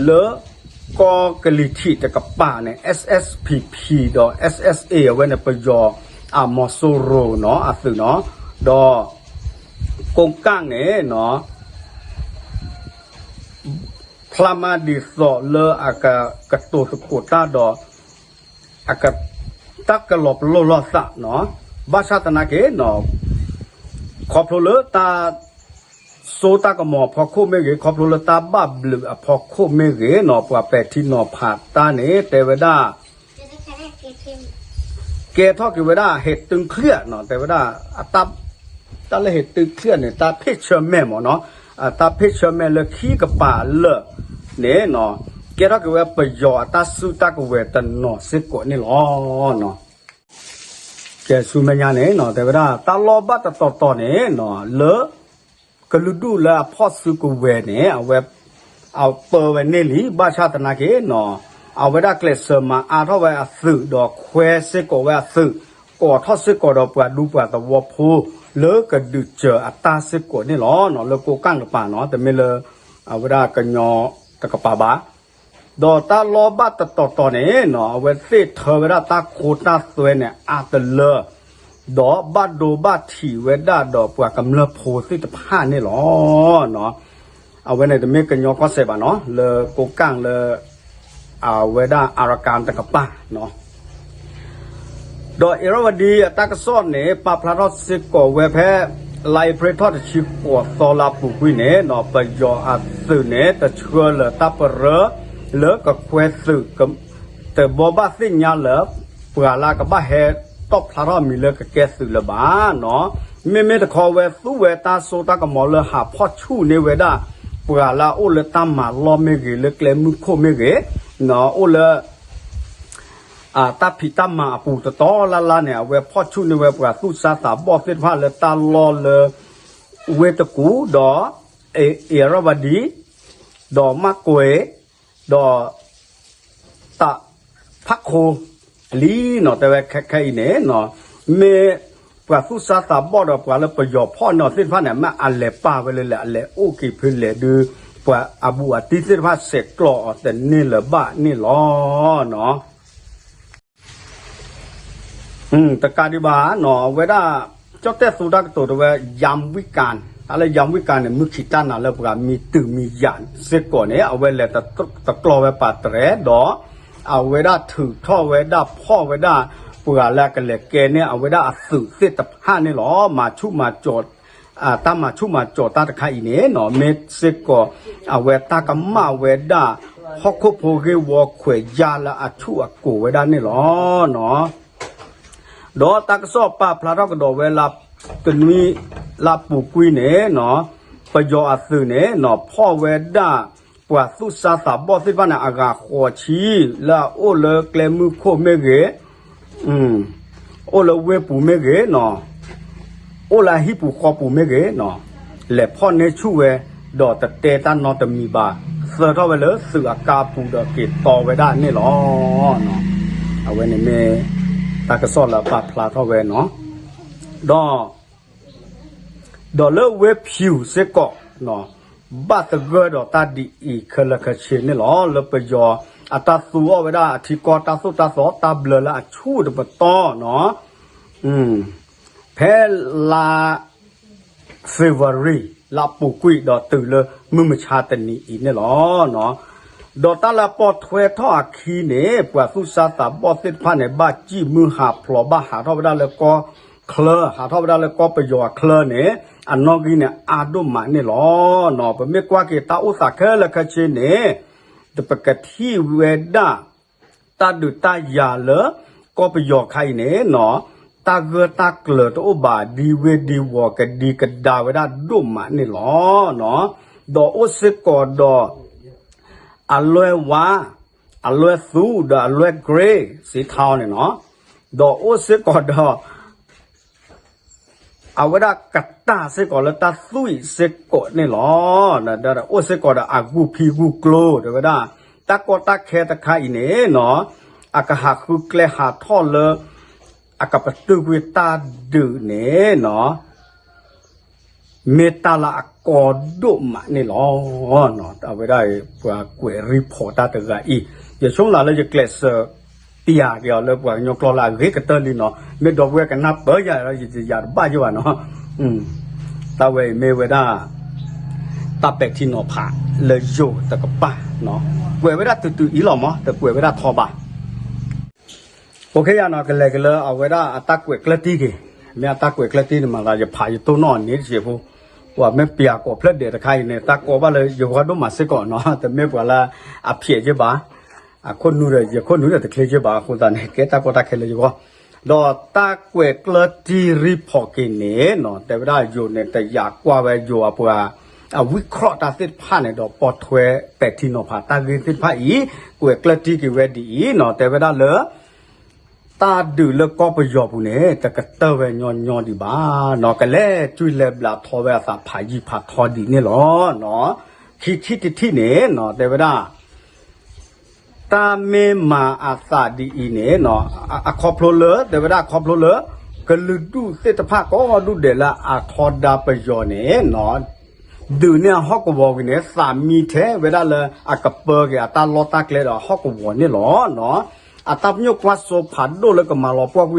လၢကီၢ်ကလံၤထံးတကပၤန့ၣ် SSPP ဒီး SSA အဝဲန့ၣ် ပယီၤအမီၤစိရိၤနီၤ အသုးနီၤ ဒီး ကိးကၣ်န့ၣ်နီၤ ဖျါမးဒ်သိးလၢအကကတိၤသကိးတၢ်ဒီး အက တၢ်ကလီၤပလိာ်လိာ်သးနီၤ ဘၣ်ဆၣ်သနာ်က့နီၤ ခီဖျိလၢတၢ်စိတၢ်ကမီၤအဖီခိၣ်မ့ၢ်ဂ့ၤ ခီဖျိလၢတၢ်ဘၣ်ဘျုးအဖီခိၣ်မ့ၢ်ဂ့ၤနီၤ ပှၤပဲာ်ထံနီၤဖးတၢ်န့ၣ် တဲဝဲဒၣ် ကဲထီၣ်က့ၤဝဲဒၣ် ဟဲတုံချံနီၤ တဲဝဲဒၣ် အတၢ် တၢ်လၢဟဲတုံချံန့ၣ် တၢ်ဖ့ၣ်ဆၢမဲာ်မ့ၢ်နီၤ အတၢ်ဖ့ၣ်ဆၢမဲာ်လၢခံကပၤလၢာ်န့ၣ်နီၤ ကဲထီၣ်က့ၤဝဲပယီၤအတၢ်စုတၢ်ကဝဲၤတနီၤစ့ၢ်ကီးန့ၣ်လီၤ. ကဲဆူမဲာ်ညါန့ၣ်နီၤ တဲဝဲဒၣ် တၢ်လီၢ်ဘၣ်တတီၤတီၤန့ၣ်နီၤ လၢ ကလုာ်ဒူၣ်လၢအဖီၣ်စုကဝဲၤန့ၣ် အဝဲ အပၢဝဲန့ၢ်လံ ဘၣ်ဆၣ်သနာ်က့နီၤ အဝဲဒၣ်ကျဲးစၢးမၤအါထီၣ်ဝဲအသုး ဒီးခွဲးစ့ၢ်ကီးဝဲအသုး ကိးထီၣ်စ့ၢ်ကီးဒီးပှၤဒူပှၤသဝီဖိ လၢကဒုးစၢၤအတၢ်စ့ၢ်ကီးန့ၣ်လီၤ. လၢကိးကၣ်တကပၤနီၤ တမ့ၢ်လၢ အဝဲဒၣ်ကညီတကပၤဘၣ် ဒီးတၢ်လီၢ်ဘၣ်တတီၤတီၤန့ၣ်နီၤ အဝဲသ့ၣ်ထၢဝဲဒၣ်တၢ်ခိတၢ်သွဲန့ၣ် အါတလၢ ဒီးဘၣ်ဒိဘၣ်ထံးဝဲဒၣ်ဒီးပှၤကမျၢၢ်ဖိသ့ၣ်တဖၣ်န့ၣ်လီၤ. အဝဲန့ၣ်တမ့ၢ်ကညီကီၢ်စဲၣ်ဘၣ်နီၤ လၢကိးကၣ်လၢ အဝဲဒၣ်အရကၤတကပၤနီၤ ဒီးအ့ၤရဝဒံအတၢ်ကစီၣ်န့ၣ် ပာ်ဖျါထီၣ်စ့ၢ်ကီးဝဲဖဲ လါအ့ဖြ့ၣ်ထီၣ်တဆံဃိးသီလၢအပူၤကွံာ်န့ၣ်နီၤ ပယီၤအသုးန့ၣ် တဆှၢလၢၤတၢ်ပရၢ လၢကခွဲးသုး တဘိးဘၣ်သ့ၣ်ညါလၢ ပှၤလၢကဘၣ်ဟဲတီၣ်ဖျါထီၣ်အမံၤလၢကကဲသုးလၢၤဘၣ်နီၤ မ့မ့ၢ်တခီဝဲသူဝဲတၢ်စိတၢ်ကမီၤလၢဟးဖီၣ်ဆူၣ်န့ၢ်ဝဲဒၣ် ပှၤလၢအအိၣ်လၢတၢ်မၤလီၢ်မ့ၢ်ဂ့ၤ လၢကျဲမုၢ်ခိၣ်မ့ၢ်ဂ့ၤ အိၣ်လၢ တၢ်ဖံးတၢ်မၤအပူၤတတီၤလၢ်လၢ်န့ၣ် အဝဲဖီၣ်ဆူၣ်န့ၢ်ဝဲပှၤသူၣ်စၢ်သးဘီၣ်သ့ၣ်တဖၣ်လၢတၢ်လီၢ်လၢ ဝ့ၢ်တကူၣ် ဒီး အ့ၤရဝဒံ ဒီးမၢ်ကွဲၤ ဒီး တၢ်ဖးခိၣ် လံနီၤ တဲဝဲခဲခဲအံၤန့ၣ်နီၤ မ့ၢ်ပှၤသူၣ်စၢ်သးဘီၣ်ဒီးပှၤလၢပယီၤဖီၣ်န့ၢ်အီၤသ့ၣ်တဖၣ်န့ၣ် မ့ၢ်အလဲၤပာ်ဝဲလၢလဲၣ် အလဲၤအိၣ်က့ၤဖဲလဲၣ်ဒုး ပှၤအဘူးအတံၢ်သ့ၣ်တဖၣ်ဆဲးကျိးအီၤတန့ၢ်လၢၤဘၣ်န့ၣ်လီၤ. တကးဒံးဘၣ်နီၤ အဝဲဒၣ် ကၠီၣ်တဲၣ်သူတၢ်ကတိၤတဲဝဲ ယၣ်ဝံၣ်ကၣ် တၢ်လၢယၣ်ဝံၣ်ကၣ်န့ၣ် မုၢ်ခံးတၢ်နၤလၢပှၤမံၤတုၤမံၤယၤစ့ၢ်ကီးန့ၣ် အဝဲလဲၤတကျီဝဲပာ်တြဲၤဒီး အဝဲဒၣ်ထုးထီၣ်ဝဲဒၣ်ဖီၣ်ဝဲဒၣ် ပှၤလၢအကလဲၤကဲန့ၢ် အဝဲဒၣ်အသုးသ့ၣ်တဖၣ်န့ၣ်လီၤ. မၤဆူၣ်မၤကၠီၤ တၢ်မၤဆူၣ်မၤကၠီၤတၢ်တခါအံၤန့ၣ်နီၤ မ့ၢ်စ့ၢ်ကီး အဝဲတၢ်ကမၣ်ဝဲဒၣ် ဟီၣ်ခိၣ်ဖိဂ့ၢ်ဝီခွဲးယာ်လၢအဆူၣ်အကိၤဝဲဒၣ်န့ၣ်လီၤ. ဒီးတၢ်ကစီၣ်ပာ်ဖျါထီၣ်ကဒီးဝဲလၢ တနွံ လၢပူၤကွံာ်န့ၣ်နီၤ ပယီၤအသုးန့ၣ်နီၤ ဖီၣ်ဝဲဒၣ် ပှၤသူၣ်စၢ်သးဘီၣ်သ့ၣ်တဖၣ်န့ၣ် အဂၤဃိးဆံ လၢအအိၣ်လၢကျဲမုၢ်ခိၣ်မ့ၢ်ဂ့ၤ အိၣ်လၢဝ့ၢ်ပူၤမ့ၢ်ဂ့ၤနီၤ အိၣ်လၢအဟံၣ်ပူၤဃီပူၤမ့ၢ်ဂ့ၤနီၤ လဲၤဖီၣ်န့ၢ်ဆူၣ်ဝဲ ဒီးတတဲတၢ်နီတမံၤဘၣ် သၢထီၣ်ဝဲလၢသုးအကါပူၤဒီးက့ၤတီဝဲဒၣ်န့ၣ်လီၤ. အဝဲန့ၣ်မ့ၢ် တၢ်ကစီၣ်လၢပာ်ဖျါထီၣ်ဝဲနီၤ ဒီး ဒီးလၢဝ့ၢ်ဖၠူၣ်စ့ၢ်ကီး ဘၣ်သဂၢၢ်ဒီးတၢ်ဒ်အံၤခဲလၢာ်ခဲဆ့န့ၣ်လီၤ. လၢပယီၤအတၢ်သူအီၣ်ဝဲဒၣ် အထံကီၢ်တၢ်သိၣ်တၢ်သီ တၢ်ဘျၢလၢအဆူၣ်တပတီၢ်နီၤ ဖဲလါ February လၢအပူၤကွံာ်ဒီးတုၤလၢမုၢ်မဆါတနံၤအံၤန့ၣ်လီၤ. ဒီးတၢ်လၢအပိာ်ထွဲထီၣ်အခံန့ၣ် ပှၤသူၣ်စၢ်သးဘီၣ်သ့ၣ်တဖၣ်န့ၣ် ဘၣ်စံၣ်မုၢ်ဟးဖျိး ဘၣ်ဟးထီၣ်ဝဲဒၣ်လၢကီၢ်ချၢ ဟးထီၣ်ဝဲဒၣ်လၢကီၢ်ပယီၤအချၢန့ၣ် အနီၣ်ဂံၢ်န့ၣ်အါဒိၣ်မးန့ၣ်လီၤ. ပမ့ၢ်ကွၢ်က့ၤတၢ်အိၣ်သးခဲလၢာ်ခဲဆ့န့ၣ် ပကထံၣ်ဝဲဒၣ် တၢ်ဒုးတၢ်ယၤလၢ ကီၢ်ပယီၤခါအံၤန့ၣ်နီၤ တၢ်ဂၢၢ်တၢ်ကျၢၤတအိၣ်ဘၣ် ဒံဝ့ဒံဝီၤ ကဒံကဒါဝဲဒၣ်ဒိၣ်မးန့ၣ်လီၤ. ဒီးအိၣ်စ့ၢ်ကီးဒီး အလွဲၢ်ဝါ အလွဲၢ်သူဒီးအလွဲၢ် grey စ့ထီန့ၣ်နီၤ ဒီးအိၣ်စ့ၢ်ကီးဒီး အဝဲဒၣ်ကတၢၢ်စ့ၢ်ကီးလၢတၢ်သွံၣ်စ့ၢ်ကီးန့ၣ်လီၤ. ဒီးအိၣ်စ့ၢ်ကီးဒီးအဂုၢ်ဖံးဂုၢ်ကျိၤ တဲဝဲဒၣ် တၢ်ကီတၢ်ခဲတခါအံၤန့ၣ်နီၤ အကဟးဃုကျဲဟးထီၣ်လၢ အကပတုာ်ကွံာ်တၢ်ဒုးန့ၣ်နီၤ မ့ၢ်တၢ်လၢအကီဒိၣ်မးန့ၣ်လီၤ. အဝဲဒၣ်ပှၤကွဲး report တၢ်တဂၤအံၤ ယဆိကမိၣ်လၢယကျဲးစၢး ပျးက့ၤအီၤလၢပှၤကညီကျိာ်လၢအဂ့ၤကတၢၢ်လံနီၤ မ့ၢ်ဒီပုၢ်ဝဲၢ်ကနၢ်ပၢၢ်ယၤဒီး ယတယၤတဘၣ်ယဘၣ်နီၤ တၢ်ဝဲအံၤမ့ၢ်ဝဲဒၣ် တၢ်ပဲာ်ထံနီၤဖးလၢယိၤတကပၤ ကွဲးဝဲဒၣ်တုၤတုၤအံၤလီၤမး တကွဲးဝဲဒၣ်ထီဘၣ် အိၣ်ခ့ယၤနီၤ ကလဲၤက့ၤလၢအဝဲဒၣ်အတၢ်ကွဲးကျၢၢ်တံၢ်က့ၤ မ့ၢ်အတၢ်ကွဲးကျၢၢ်တံၢ်န့ၣ်မၤသး ယဖးယတိၢ်နီၣ်န့ၣ်တစဲးဖိ ပှၤမ့ၢ်ပျးကိးဖျၢၣ်ဒဲးတခါအံၤန့ၣ် တၢ်ကီဘၣ်လၢယဂီၢ်ဒိၣ်မးစ့ၢ်ကီးနီၤ တမ့ၢ်ပှၤလၢအဖျဲးယဘၣ် အခိၣ်နူာ်ဒီး ယခိၣ်နူာ်ဒီးတချ့ယဘၣ်အဃိသတးန့ၣ် ကဲတၢ်ကီတၢ်ခဲလၢယဂီၢ် ဒီးတၢ်ကွဲးကျၢၢ်တံၢ် report က့ၤန့ၣ်နီၤ တဲဝဲဒၣ်ယိၤန့ၣ် တယာ်ကွၢ်ဝဲယိၤအပှၤ အဝံၣ်ခြီၣ်တၢ်သ့ၣ်တဖၣ်န့ၣ်ဒီး ပိာ်ထွဲပဲာ်ထံနီၤဖးတၢ်ဂ့ၢ်သ့ၣ်တဖၣ်အံၤ ကွဲးကျၢၢ်တံၢ်က့ၤဝဲဒ်အံၤနီၤ တဲဝဲဒၣ်လၢ တၢ်ဒုးလၢကီၢ်ပယီၤပူၤန့ၣ် တကတၢၢ်ဝဲညီညီဒံးဘၣ်နီၤ ကလဲၤကွံာ်လဲၤဘျးထီဝဲအသးဖးယံၤဖးထီဒံးန့ၣ်လီၤ. ခံထံၣ်တထံၣ်န့ၣ်နီၤ တဲဝဲဒၣ် တၢ်မ့ၢ်မၤအသးဒ်အံၤန့ၣ် အခီဖျိလၢ တဲဝဲဒၣ်အခီဖျိလၢ ကလုာ်ဒူၣ်သ့ၣ်တဖၣ်ကိးဒူၣ်ဒဲးလၢအထီဒါပယီၤန့ၣ်နီၤ ဒုးန့ၢ်အဟီၣ်ကဝီၤဝံၤန့ၣ် သးမံထဲဝဲဒၣ်လၢအကပၢက့ၤအတၢ်လီၢ်တၢ်ကျဲဒီးအဟီၣ်ကဝီၤန့ၣ်လီၤ. အတၢ်ပညိၣ်ကွၢ်စိဖးဒိၣ်လၢကမၤလီၤပှီၢ်ကွံာ်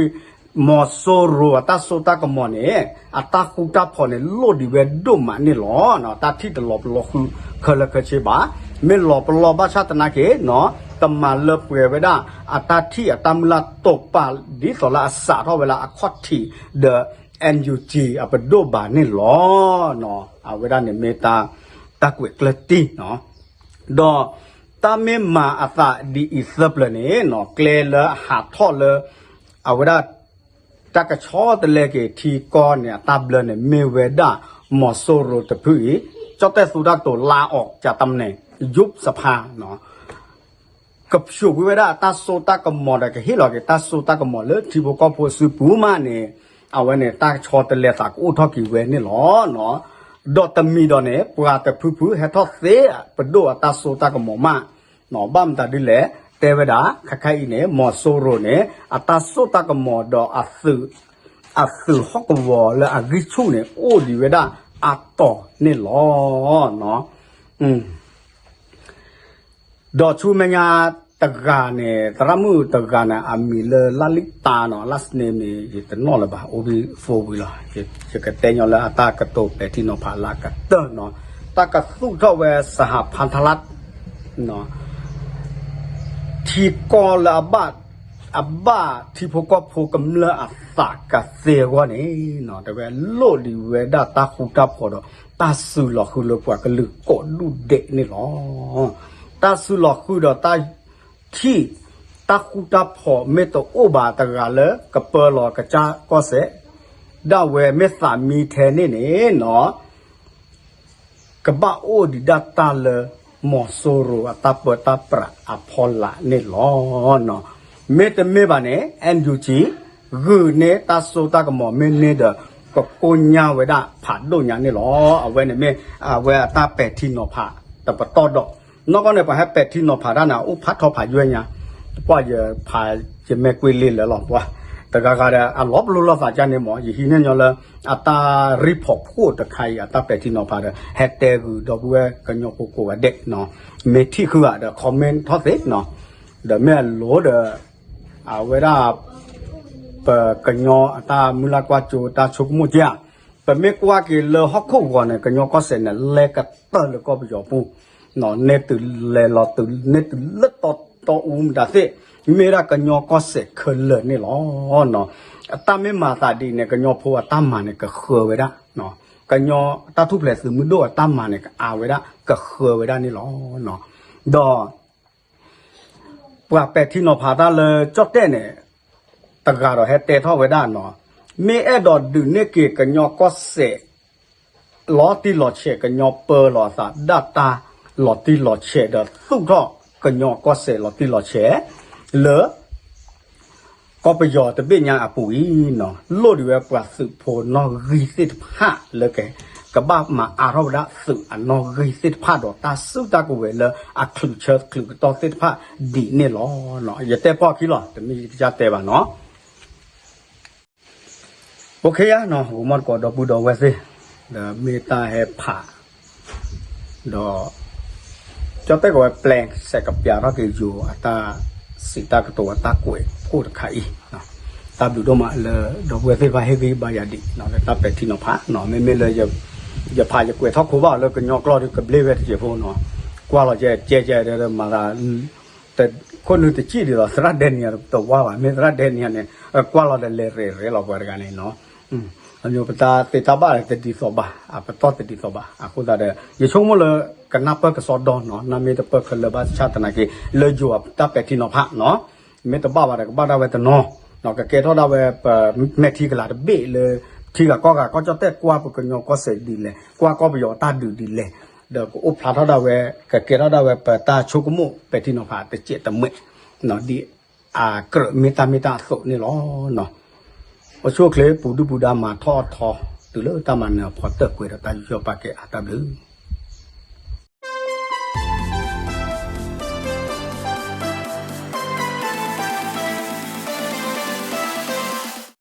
မီၤစိရိၤအတၢ်စိတၢ်ကမီၤန့ၣ် အတၢ်ဃူတၢ်ဖိးန့ၣ် လိၣ်ဒံးဝဲဒိၣ်မးန့ၣ်လီၤ. တၢ်ထံၣ်တလီၤပလိာ်ဃုာ်ခဲလၢာ်ခဲဆ့ဘၣ်. မ့ၢ်လီၤပလိာ်ဘၣ်ဆၣ်သနာ်က့နီၤ ကမၤလၢပှဲၤဝဲဒၣ် အတၢ်ထံၣ်အတၢ်မုၢ်လၢ်တိာ်ပာ် ဒ်သိးလၢအစးထီၣ်ဝဲလၢအခီၣ်ထံးဒီး NUG အပဒိၣ်ဘၣ်န့ၣ်လီၤ. အဝဲဒၣ်န့ၣ်မ့ၢ်တၢ် တၢ်ကွဲးကျၢၢ်တံၢ်နီၤ ဒီးတၢ်မ့ၢ်မၤအသးဒ်အံၤသၢပျၢၤန့ၣ်နီၤ ကျဲလၢအဟးထီၣ်လၢ အဝဲဒၣ် တၢ်ကဆီတလဲက့ၤထံကီၢ်န့ၣ် အတၢ်ဘျၢန့ၣ် မ့ၢ်ဝဲဒၣ် မီၤစိရိၤတဖုအံၤ ကၠီၣ်တဲၣ်သူတၢ်ကတိၤ လါအီၤ ကၠၤတၢ်မနဲၣ် ယုၢ်စဖါ ကဖျိးကွံာ်ဝဲဒၣ်အတၢ်စိတၢ်ကမီၤဒီး ကဟ့ၣ်လီၤက့ၤတၢ်စိတၢ်ကမီၤလၢထံဖိကီၢ်ဖိအစုပူၤမးန့ၣ် အဝဲန့ၣ် တၢ်ကဆီတလဲသးကအိၣ်ထီၣ်က့ၤဝဲန့ၣ်လီၤ. ဒီးတမံၤဒီးန့ၣ် ပှၤတဖုဖုဟဲထီၣ်သ့ပဒိၣ်အတၢ်စိတၢ်ကမီၤမး ဘၣ်မတၤဒ်လဲၣ် တဲဝဲဒၣ် ခဲခါအံၤန့ၣ် မီၤစိရိၤန့ၣ် အတၢ်စိတၢ်ကမီၤဒီး အသုးဟီၣ်ကဝီၤလၢအဂံၢ်ဆူၣ်န့ၣ် အိၣ်ဒံးဝဲဒၣ်အတီၤန့ၣ်လီၤ. ဒီးဆူမဲာ်ညါတဂၤန့ၣ် သရၣ်မုၣ်တဂၤန့ၣ် အမံၤလၢလၢ်လံၣ်တၢ်နီၤ last name န့ၣ် ယတနီၣ်လၢၤဘၣ် အိၣ်ဘှံးဖိဝံၤလီၤ. ယကတဲညီလၢအတၢ်ကတိၤပဲာ်ထံနီၤဖးလၢအကတၢၢ်နီၤ တၢ်ကသူၣ်ထီၣ်ဝဲ စဟါဖးထါလၢ် ထံကီၢ်လၢအဘၣ် အဘၣ်ထံဖိကီၢ်ဖိကမျၢၢ်အသးကသ့အဂီၢ်န့ၣ် တဲဝဲလိၣ်ဒံးဝဲဒၣ်တၢ်ဃူတၢ်ဖိးဒီး တၢ်စုလီၤဃုလၢပှၤကလုာ်ကိးဒူၣ်ဒဲးန့ၣ်လီၤ. တၢ်စုလီၤဃုဒီးတၢ်ထံၣ် တၢ်ဃူတၢ်ဖိးမ့ၢ်တအိၣ်ဘၣ်တဂၤလၢကပၢလီၤကစၢ်ကီၢ်စဲၣ် ဒၣ်ဝဲမ့ၢ်သးမံထဲန့ၣ်န့ၣ်နီၤ ကဘၣ်အိၣ်ဒံးဒၣ်တၢ်လၢ မီၤစိရိၤအတၢ်ပၢတၢ်ပြးအဖီလာ်န့ၣ်လီၤ. မ့တမ့ၢ်ဘၣ်န့ၣ် NUG ဂုာ်န့ၢ်တၢ်စိတၢ်ကမီၤမ့ၢ်န့ၢ်ဒီး ကကိညၢ်ဝဲဒၣ်ဖးဒိၣ်ညါန့ၣ်လီၤ. အဝဲန့ၣ်မ့ၢ် အဝဲအတၢ်ပဲာ်ထံနီၤဖးတပတီၢ်ဒီး နီၢ်ကီၢ်န့ၣ် ပှၤဟဲပဲာ်ထံနီၤဖးတၢ်န့ၣ် အိၣ်ဖးထီဖးယွဲၢ်ညါ ပှၤယဖးယမ့ၢ်ကွ့လ့လၢာ်လီၤ ပှၤ တဂၤဂၤဒီး အလီၤပလိာ်လိာ်သးကန့ၣ်မး ယဟံးန့ၢ်ညီလၢ အတၢ် report ဖှိၣ်တခါအံၤ အတၢ်ပဲာ်ထံနီၤဖးဒီး ဟဲတဲဂုာ်ဒီပုၢ်ဝဲၢ်ကညီဖိကိးဂၤဒဲး မ့ၢ်ထံၣ်ဃုဂၤဒီး comment ထီၣ်သ့နီၤ ဒီးမ့ၢ်အလိၤဒီး အဝဲဒၣ် ပကညီအတၢ်မုၢ်လၢ်ကွၢ်စိတၢ်ဆိကမိၣ်က့ဧါ ပမ့ၢ်ကွၢ်က့ၤလၢဟီၣ်ခိၣ်ဂီၤန့ၣ် ကညီကီၢ်စဲၣ်န့ၣ် လဲၤကတၢၢ်လၢကီၢ်ပယီၤပူၤ န့ၢ်တုၤလဲၤလီၤတုၤန့ၢ်တုၤလၢတီတီအူမတၤသ့ၣ် မ့ၢ်ဒၣ်ကညီကီၢ်စဲၣ်ခဲလၢာ်န့ၣ်လီၤ. တၢ်မ့ၢ်မၤသးဒ်န့ၣ် ကညီဖိအတၢ်မၤန့ၣ် ကဃၢၤဝဲဒၣ် ကညီတၢ်ထူၣ်ဖျဲးသုးမုၢ်ဒိၣ်အတၢ်မၤန့ၣ် ကအါဝဲဒၣ် ကဃၢၤဝဲဒၣ်န့ၣ်လီၤ. ဒီး ပှၤပဲာ်ထံနီၤဖးတၢ်လၢကၠီၣ်တဲၣ်န့ၣ် တဂၤဒီးဟဲတဲထီၣ်ဝဲဒၣ်နီၤ မ့ၢ်အဲၣ်ဒိးဒုးန့ၢ်က့ၤကညီကီၢ်စဲၣ် လီၤတံၢ်လီၤဆဲး ကညီပၢလီၤအသးဒၣ်တၢ်လီၤတံၢ်လီၤဆဲးဒီးသူၣ်ထီၣ်ကညီကီၢ်စဲၣ်လီၤတံၢ်လီၤဆဲး လၢ ကီၢ်ပယီၤတဘ့ၣ်ညါအပူၤအံၤနီၤ လိၣ်ဒံးဝဲပှၤသုးဖိနီၣ်ဂံၢ်သ့ၣ်တဖၣ်လၢက ကဘၣ်မၤအါထီၣ်ဝဲဒၣ်သုးအနီၣ်ဂံၢ်သ့ၣ်တဖၣ်ဒီးတၢ်စုတၢ်ကဝဲၤလၢအချုးဆၢချုးကတီၢ်သ့ၣ်တဖၣ်ဒ်န့ၣ်လီၤ. ယတဲပီၢ်ခံလီၤ, တမ့ၢ်ယကစၢ်တဲဘၣ်နီၤ. အိၣ်ခ့ယါနီၤ, ဂီၤမီၢ်တကိးဒီပုၢ်ဒီဝဲၢ်သ့ၣ်, ဒီးမ့ၢ်တၢ်ဟဲဖး ဒီး ကၠီၣ်တဲၣ်ကဝဲၤ plan စဲးကပျးထီၣ်က့ၤယိၤအတၢ်စံးတၢ်ကတိၤအတၢ်ကွဲးအိၣ်တခါအံၤ, တၢ်ဘျုးဒိၣ်မးလၢ ဒီပုၢ်ဝဲၢ်သ့ၣ်တဖၣ်ဟ့ၣ်ဂံၢ်ဘါယၤဒံး လၢတၢ်ပဲာ်ထံနီၤဖးနီၤ, မ့မ့ၢ်လၢ ယဖးယကွဲးထီၣ်ခိဘၣ်အီၤလၢကညီကျိာ်ဒီးကဘျ့ဝဲတစဲးဖိနီၤ, ကွၢ်လီၤကဲကဲကဲဒီးမၤသး ခိၣ်နူာ်တစံၣ်ဒံးလီၤ, သရၣ်ဒဲနံၤတဝါဘၣ်, မ့ၢ်သရၣ်ဒဲနံၤန့ၣ် ကွၢ်လီၤဒီးလဲၤရဲၣ်ရဲၣ်လီၤပှၤတဂၤန့ၣ်နီၤ. ပတၢ်သ့တၢ်ဘၣ်တဒ်သိးဘၣ်, အပတီၢ်တဒ်သိးဘၣ်, အဃိသတးဒီး ယဆိကမိၣ်လၢ ကနၢ်ပၢၢ်ကစီဒီနီၤ, နမ့ၢ်တပၢၢ်ခဲလၢာ်ဘၣ်ဆၣ်သနာ်က့ လၢယိၤအတၢ်ပဲာ်ထံနီၤဖးနီၤ, မ့ၢ်တဘၣ်ဘၣ်ဒီးကဘၣ်ဒၣ်ဝဲတနီၤ, ကကဲထီၣ်ဒၣ်ဝဲပမဲာ်ထံကလၤတဘ့ၣ်လၢ ထံဂၤကီၢ်ဂၤ ကီၢ်ကၠီၣ်တဲၣ်ကွၢ်ပကညီကီၢ်စဲၣ်ဒ်လဲၣ်, ကွၢ်ကီၢ်ပယီၤတၢ်ဒုးဒ်လဲၣ်, ဒီးကအိၣ်ဖျါထီၣ်ဒၣ်ဝဲ ကကဲထီၣ်ဒၣ်ဝဲပတၢ်ဆိကမိၣ်ပဲာ်ထံနီၤဖးတစဲးတမှဲး ဒ်အကြၢးမ့ၢ်တၢ်မ့ၢ်တၢ်အသိးန့ၣ်လီၤ. အိၣ်ဆူၣ်အိၣ်ချ့ပူၤဒုၣ်ပူၤဒါမၤထီၣ်အထီ တုၤလၢတၢ်မၤနၢၤအဖီတၢၣ်ကွဲးဒီးတၢ်ယူးယီၣ်ပာ်ကဲအါတၢ်ဘျုး